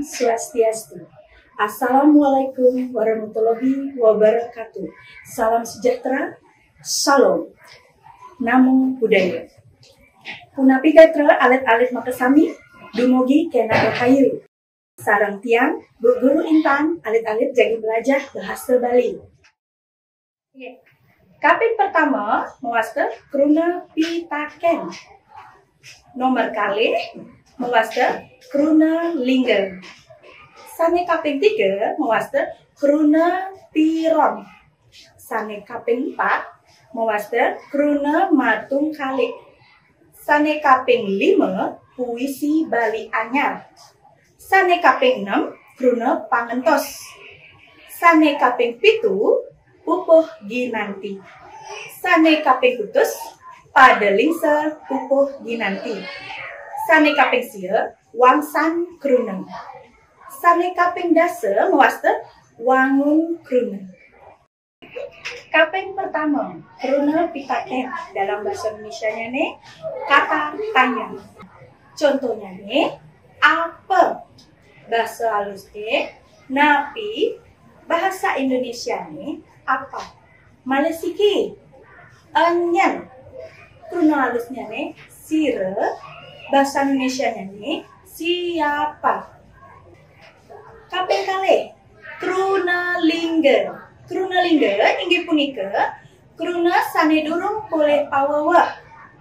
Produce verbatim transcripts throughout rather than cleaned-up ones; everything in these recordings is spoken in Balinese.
Swastiastu. Assalamualaikum warahmatullahi wabarakatuh. Salam sejahtera. Shalom. Namo Buddhaya. Punapi gatra alit-alit makasami, dumugi kena rahayu. Sareng tiang, Bu Guru Intan, alit-alit jagi belajar bahasa Bali. Kaping pertama, mawasta kruna pitaken. Nomor kalih, mawasta kruna lingga. Sane kaping tiga, mawasta kruna tiron. Sane kaping empat, mawasta kruna matungkalik. Sane kaping lima, puisi Bali anyar. Sane kaping enem, kruna pangentos. Sane kaping pitu, pupuh ginanti. Sane kaping kutus, pada lingsa pupuh ginanti. Sane kaping sia, wangsan kruna. Sane kaping dasa, mawasta wangun kruna. Kaping pertama, kruna pitaken, dalam bahasa Indonesianya nih kata tanya. Contohnya nih, apa? Bahasa halusnya, napi? Bahasa Indonesianya apa? Malih siki, enyen. Kruna halusnya nih sira, bahasa Indonesianya nih siapa? Kaping kalih, kruna lingga. Kruna lingga inggih punika kruna sane durung polih paweweh.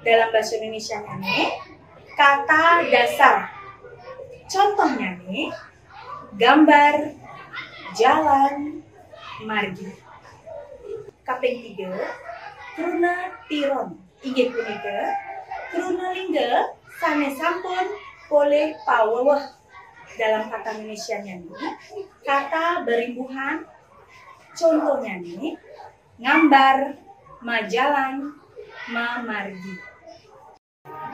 Dalam bahasa Indonesianya nih kata dasar. Contohnya nih, gambar, jalan, margi. Kaping tiga, kruna tiron. Inggih punika kruna lingga sane sampun polih paweweh. Dalam kata Indonesianya nih, kata berimbuhan. Contohnya nih, ngambar, majalan, mamargi.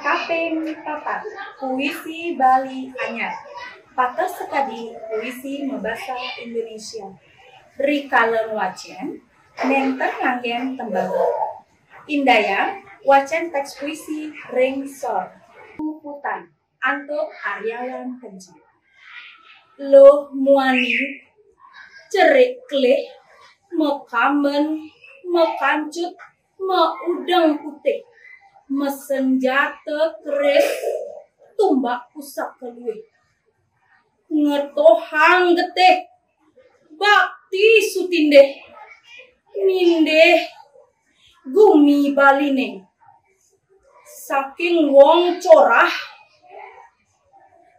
Kaping papat, puisi Bali anyar. Pateh sakadi puisi mabasa Indonesia. Rikala ngwacen, nenten nganggen tembang. Indayang wacen teks puisi ring sor. Puputan antuk Aryawan Kenji. Luh muani, cerik kelih, makamben, makancut, maudeng putih, masenjata keris, tumbak pusaka luih. Ngetohang getih, bakti sutindih, nindih gumi Baline. Saking wong corah,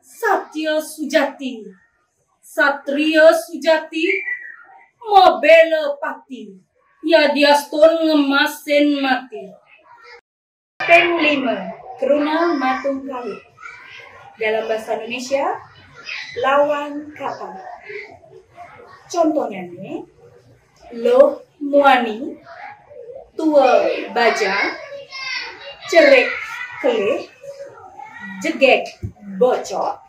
satya sujati, satria sujati, mabela pati, yadiastun ngemasin mati. Ping lima, kruna matungkalik. Dalam bahasa Indonesia, lawan kata. Contohnya nih, luh muani, tua bajang, cerik kelih, jegeg bocok,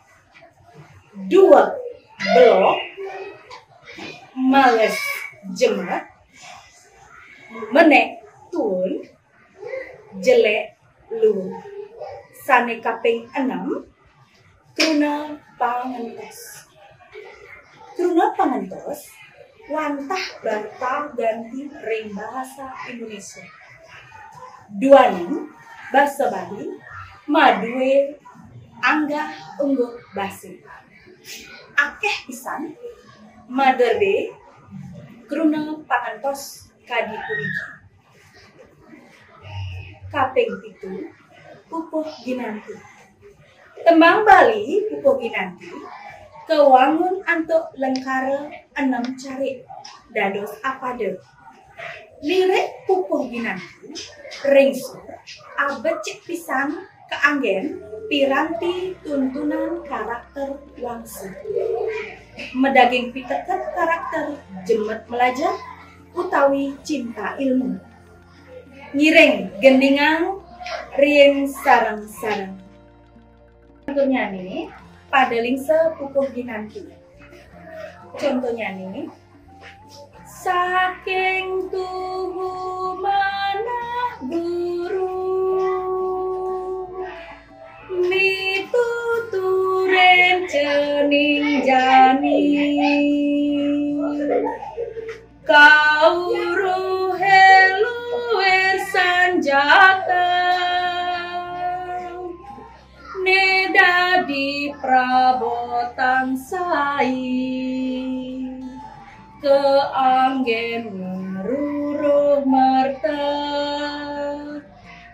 dua belok, males jemat, menek tuun, jelek luung. Sane kaping enem, kruna pangentos. Kruna pangentos wantah bata ganti ring bahasa Indonesia. Duaning basa Bali madue anggah ungguh basa. Akeh pisan madurbe kruna pangentos kadi puniki. Kaping pitu, pupuh ginanti. Tembang Bali pupuh ginanti kawangun antuk lengkara enem carik dados apada. Lirik pupuh ginanti ring sor abecik pisan kaanggen piranti tuntunan karakter wangsa. Madaging piteket karakter jemet melajar utawi cinta ilmu. Ngiring gendingang riin sareng-sareng. Contohnya nih, pada lingsa pupuh ginanti. Contohnya nih, saking tuhu manah guru, mituturin cening Prabotang sai, kaanggén ngaruruh marta,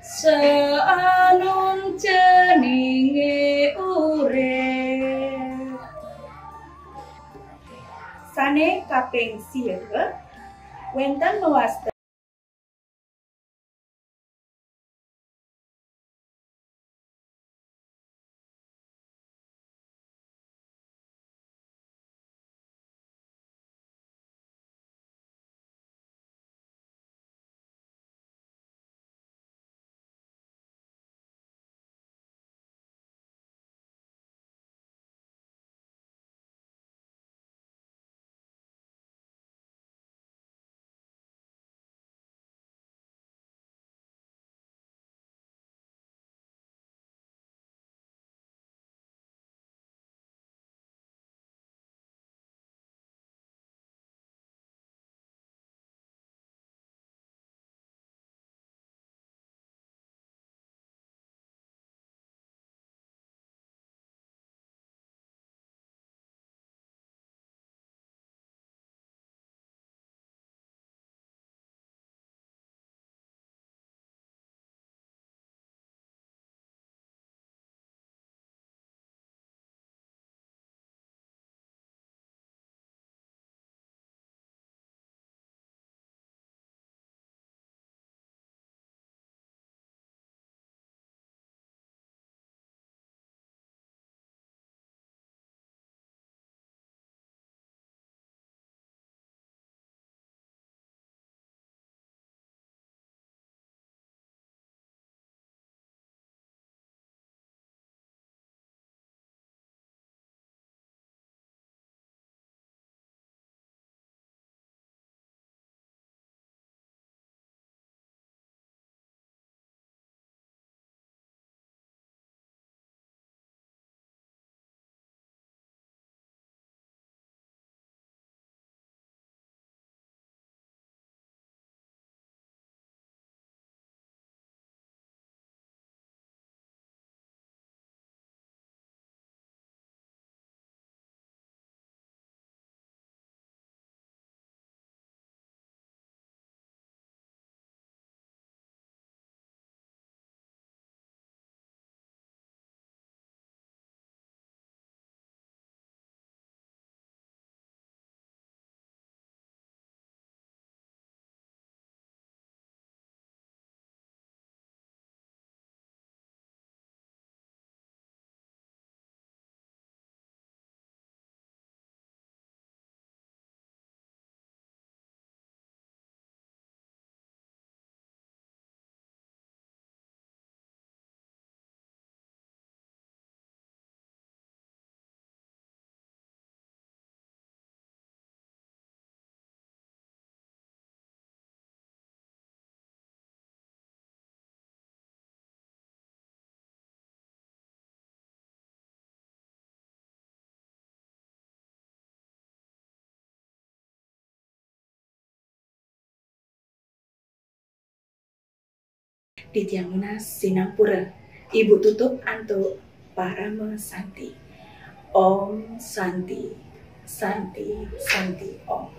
saanun ceningé urip. Sané kaping sia, wénten mawasta. Titiang nunas sinampura. Ibu tutup antuk Parama Santi. Om Santi, Santi, Santi, Om.